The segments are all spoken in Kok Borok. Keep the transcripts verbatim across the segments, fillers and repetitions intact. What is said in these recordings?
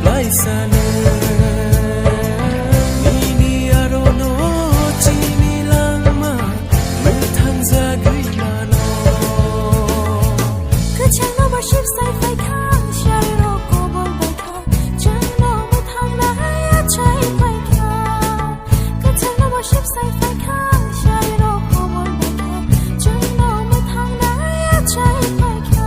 Kaisano nini arono chini langma mwthangjagwi mano. Kwchangno worship sai phaikha, shariro kobol baikha, chwngno mwthangnai achai phaikha. Kwchangno worship sai phaikha, shariro kobol baikha, chwngno mwthangnai achai phaikha.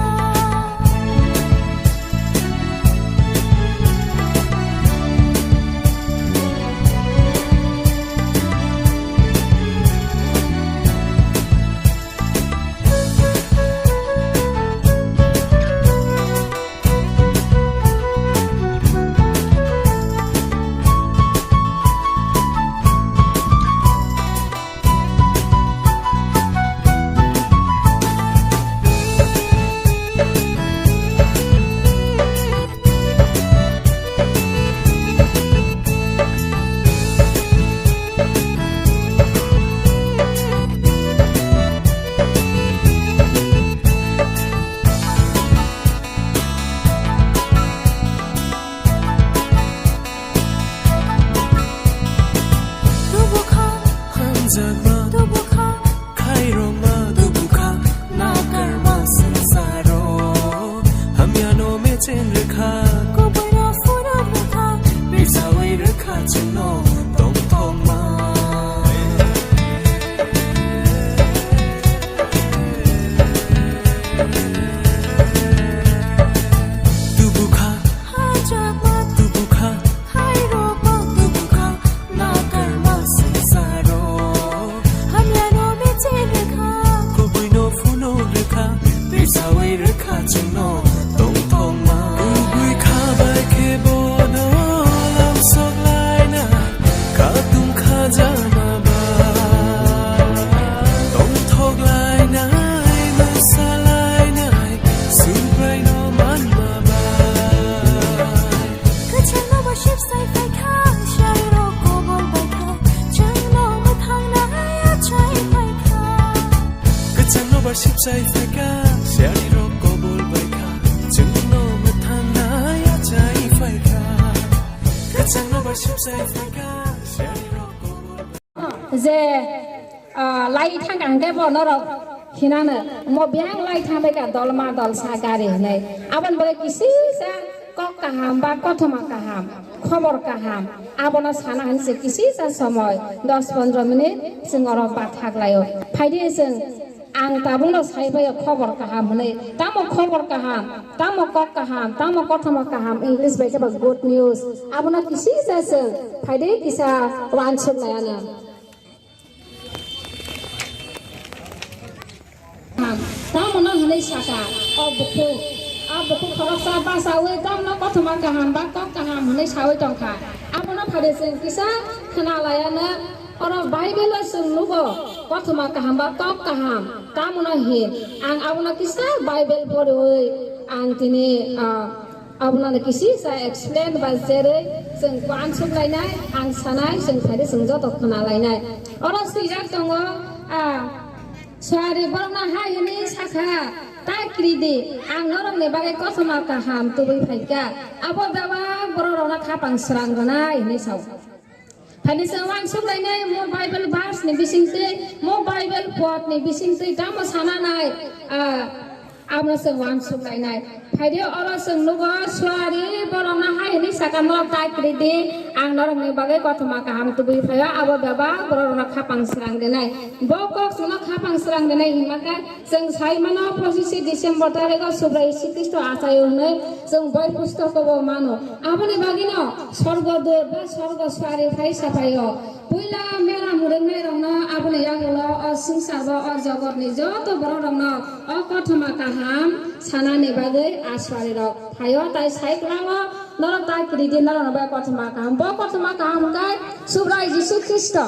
Tubukha hamjakma, tubukha khairokma, tubukha nakarma swngcharo. Hamyano mechen rwkha, kubuino phunuk rwkha, bisawi rwkha chwngno tongthokma. Tubukha hamjakma, tubukha khairokma, tubukha nakarma swngcharo. Hamyano mechen rwkha, kubuino phunuk rwkha, bisawi rwkha chwngno tongthokma. Kubui kha bai khe bono lamsok laina, katung khajana bai. Tongthok lainai, mwsa lainai, Subraino manma bai. Kwchangno worship sai phaikha, shariro kobol baikha, chwngno mwthangnai achai phaikha. Kwchangno worship sai phaikha, shariro kobol baikha, chwngno mwthangnai achai phaikha. Kwchangno worship sai phaikha, shariro kobol baikha. Je, ah, lai thang ang khe bo norok hinano, mo biyang lai thang bai ka dolma dolsa gari hinwi. Aboni bagwi kisisa kok kaham ba kothoma kaham, khobor kaham, abono sana hinwi se kisisa somoi dos pondro minute chwng oro bathak laio. Phaidi chwng Ang tabukno sai phaio khobor kaham hwnwi. Tamo khobor kaham, tamo kok kaham, tamo kothoma kaham, English bai khe ba good news. Abono kisisa chwng phaidi kisa uansuk nai ano. Tamo no hwnwi saka, o bukhuk, o bukhuk khoroksa bachaui tamno kothoma kaham ba kok kaham hwnwi saui tongkha. Abono phaidi chwng kisa khna lai ano. Oro Bible o chwng nugo, kothoma kaham ba kok kaham, tamoni hin. Ang abono kisa Bible poriwi ang tini, ah, abono kisi sa explain ba jerwi chwng uansuk lainai, ang sanai, chwng phaidi chwng joto khna lainai. Oro swijak tongo, ah, suari borokno hai hwnwi sakha, "Tai kiri di, ang norokni bagwi kothoma kaham tubui phaikha, abo bebak borok rokno khapang srang rwnai," hwnwi sao. Phaidi chwng uansuk lainai, mo Bible verse ni bisingtwi, mo Bible pot ni bisingtwi tamo sana nai, ah, abono chwng uansuk lainai. Phaidi oro chwng nugo, suari borokno hai hwnwi sakha, "Norok tai kiri di, ang norokni bagwi kothoma kaham tubui phaio, abo bebak borok rokno khapang srang rwnai." Bo kok chwngno khapang srang rwnai hinma khe, Chwng sai mano, pochishe December tarikh o Subrai Jisu Khristo achaio hwnwi chwng boi pustoko bo mano. Aboni bagwino sorgo dut ba sorgo suari phai saphaio. Puila mera mwrwknai rokno aboni yagulo o swngchar bo o jogotni joto borok rokno o kothoma kaham sanani bagwi a suari rok phaio, tai sai kwlango norok tai kiri di norokno bai kothoma kaham. Bo kothoma kaham khe Subrai Jisu Khristo.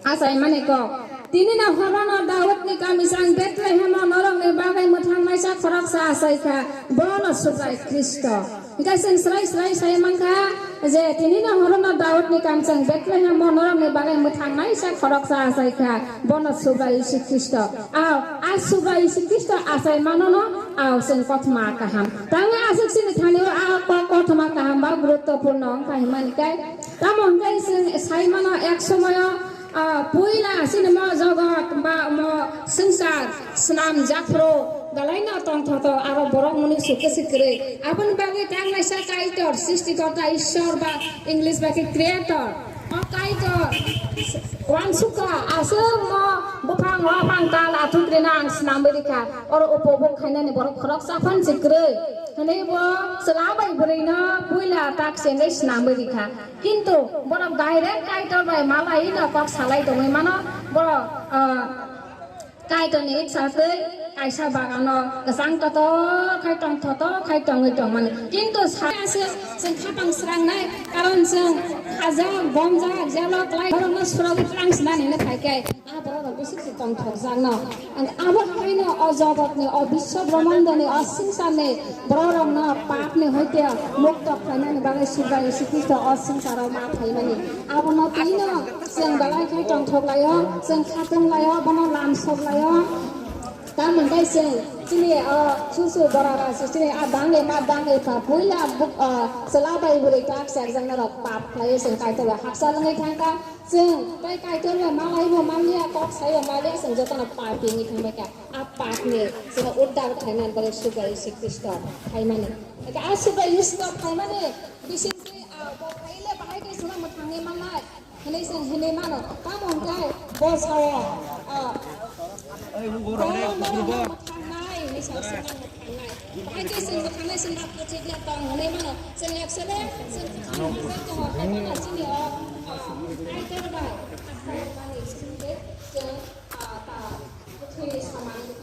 Achaimani kok. Tini no horono Daudni kamisang Bethlehemo norokni bagwi mwthangnaisa khoroksa achaikha, bono Subrai Khristo. Hwnkhe chwng swrai swrai sai mankha je, tini no horono Daudni kamisang Bethlehemo norokni bagwi mwthangnaisa khoroksa achaikha, bono Subrai Jisu Khristo. A, a Subrai Jisu Khristo achaimanono Aw, chwng kothoma kaham. Tamo aswk chini thani o a kok kothoma kaham ba guruttopurno wngkha hwnmani khe. Tamo hwnkhe chwng sai mano ek somoyo, ah, puila chini mo jogot ba mo swngchar swnam japhru belaino tongthoto aro borok mwnwi sukhe se kwrwi. Aboni bagwi tang naisa Kaitor, Srishtikorta, Ishwar ba English bai khe Creator. O Kaitor, uansukha, aswk mo buphang, uaphang, tal, athuk rina ang swnamwi rikha. Oro upobok khainani borok khoroksa phan se kwrwi. Hwnwi bo chwla bai bwrwino puila tak se hwnwi swnamwi rikha. Kintu borok direct Kaitor bai malaino kok salai tongwi mano. Borok, ah, Kaitorni itsa twi kaisa bagano kwchang totok khai tong thotok khai tongwi tongmani. Kintu sa-, se chwng khapang srangnai, karon chwng khajak, bomjak, jelo klai, borokno surogwi tlang sinani hinwi phai khe, a borok rok bisi se tongthokjakno. Ang abo haino o jogotni, o biswa brahmandoni, o swngcharni borok rokno papni hoite mukto khlainani bagwi Subrai Jisu Khristo o swngcharo ma phaimani. Abono twino chwng belai khai tongthok laio, chwng khatung laio, bono lam sok laio. Tamoni khe chwng chini, o, susu bora ba se chini a dangwi ma dangwi pha puila buk, o, chwla bai bwrwi tak se ekjak norok pap khlaio, chwng Kaitor bai hakchal wngwi thangkha. Chwng tei Kaitor bai malaibo manliya, kok saibo manliya, chwng jotono papi wngwi thangbaikha. A papni chwngno uddar khlainani bagwi Subrai Jisu Khristo phaimani. Eke a Subrai Jisu Khristo phaimani bisingtwi, a, bo phaile bahai khe chwngno mwthangwi mannai. Hinwi chwng hinwi mano, tamo hwnkhe bo sao, ah, Ai, bo rok le, bo rok. Mwthangnai hinwi sao, chwng mwthangnai. Bahai khe chwng mwthangnai, chwng rok kwchwk ya tong hinwi mano. Chwng actually, chwng kwchwk tongo, hai phano chini o, ah, Kaitor bai, ah, mani, chwng, ah, ta, bwthwini samani.